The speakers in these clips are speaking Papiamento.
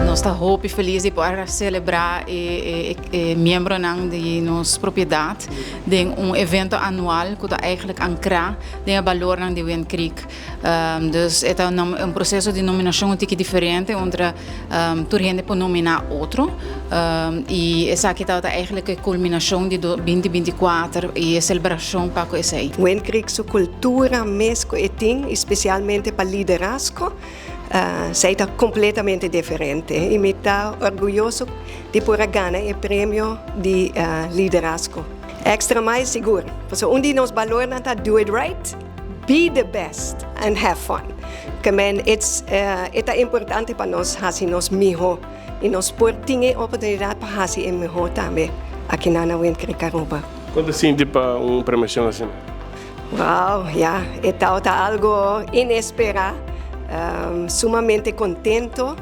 Nos ta hopi felis di por celebra e miembronan di nos propiedad den un evento anual cu ta eigenlijk ancra den e balornan di Wind Creek. Dus e ta un proceso di nominacion un tiki diferente unda tur hende por nomina otro y esaki tabata eigenlijk e culminacion di 2024 y e celebracion pa cu esey. Wind Creek su cultura mes cu e tin y specialmente pa liderazgo, Esey ta completamente diferente y mi ta orguyoso di por a gana e premio di liderazgo. Extra Mile sigur, pasobra un di nos balornan ta do it right, be the best and have fun. Ke men it's e ta importante pa nos haci nos miho y nos por tin e oportunidad pa haci e miho tambe aki na na Wind Creek Aruba. Con ta sinti pa un premiacion asina? Wow, ya, e tabata algo inespera, sumamente contento,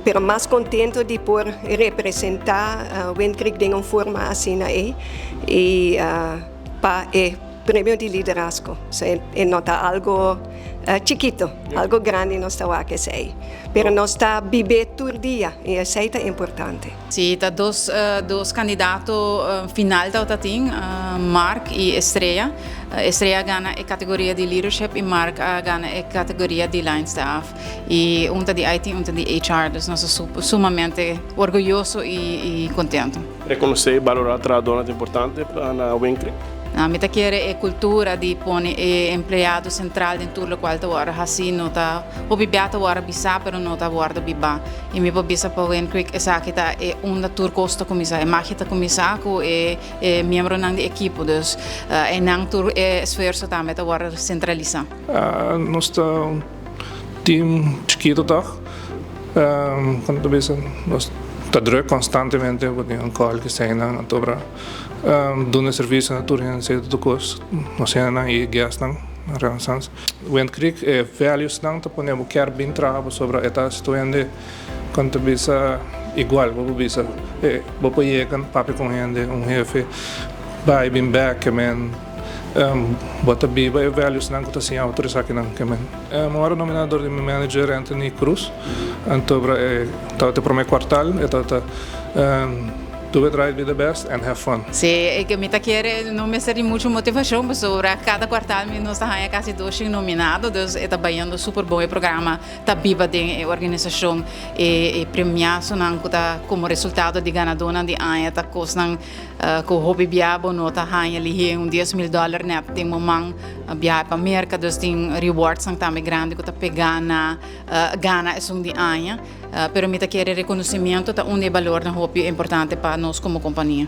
pero mas contento di por representa Wind Creek den un forma asina ey y pa e premio di liderazgo. So e no ta algo chikito, algo grandi nos ta wak esey, pero nos ta bibe tur dia y esey ta importante. Si, ta dos kandidato final tabata tin, Mark i Estrella. Estrella a gana e kategoria di leadership i Mark a gana e kategoria di line staff. I un ta di IT, un ta di HR, dus nos ta sumamente orguyoso i kontentu. Rekonosé i balorá trahadónan ta importante na Wind Creek. Mi ta kere e kultura di pone e empleado sentral den tur lokual ta wòrdu hasí no ta hopi bia ta wòrdu bisá pero no ta wòrdu bibá. I mi por bisa pa Wind Creek esaki ta e unda tur kos ta kuminsá. E magia ta kuminsá ku e e miembronan di ekipo. Dus einan tur e esfuerso tambe ta wòrdu sentralisá. Nos ta un team chikito tòg. Kon ta bisa nos ta drùk konstantemente bo tin un kòl keseinan anto bra duna servisio na tur hende sey tur kos nos hendenan i guestnan na Renaissance. Wind Creek e values nan ta pone bo kier bin traha pasobra e ta hasi tur hende kon ta bisa igual bo por bisa e bo por yega papia ku un hende un hefe bai bin bek ke men bo ta biba e values nan ku ta siña bo tur esaki nan ke men. Mi wòrdu nomina dor di mi manager Anthony Cruz antobra e tabata e prome kwartal e tabata. Do it right, be the best and have fun. Si, e ke mi ta kere no mester di muchu motivashon pasobra kada kuartal mi nos ta haña kasi doshen nominado, dus e ta bayendo super bon e programa ta biba den e organisashon. E premiasonan ku ta komo resultado di ganadónan di aña ta kosnan ku hopi bia bo no ta haña lihé un 10,000 dòler nèt den bo man biaha pa Merka, dus tin rewardsnan tambe grandi ku ta pegá na gana esun di aña. Pero mi ta kere reconocimiento ta un di e balornan hopi importante pa nos como compania.